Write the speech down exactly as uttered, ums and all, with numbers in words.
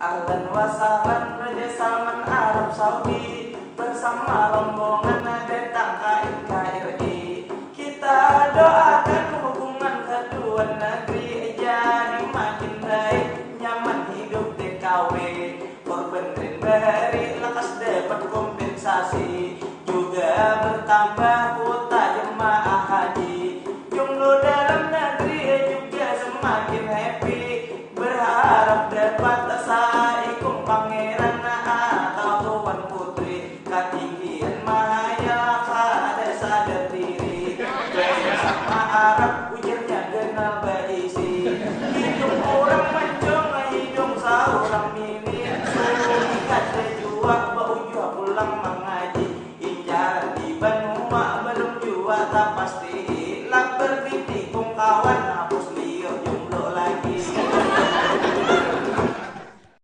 Ahlan wa sahlan Raja Salman Arab Saudi bersama rombongan datang ka N K R I. Kita doakan hubungan kedua negeri jadi makin baik, nyaman hidup T K W. Korban rin bahari lakas dapat kompensasi, juga bertambah kuota jemaah haji. Jumlah dalam negeri juga semakin happy. Berharap dapat saikung pangeran atau tuan putri. Katinggian mahayal kada sadar diri. Gaya sama Arab ujarnya ganal baisi. Hidung urang mancung, hidung saurang mini.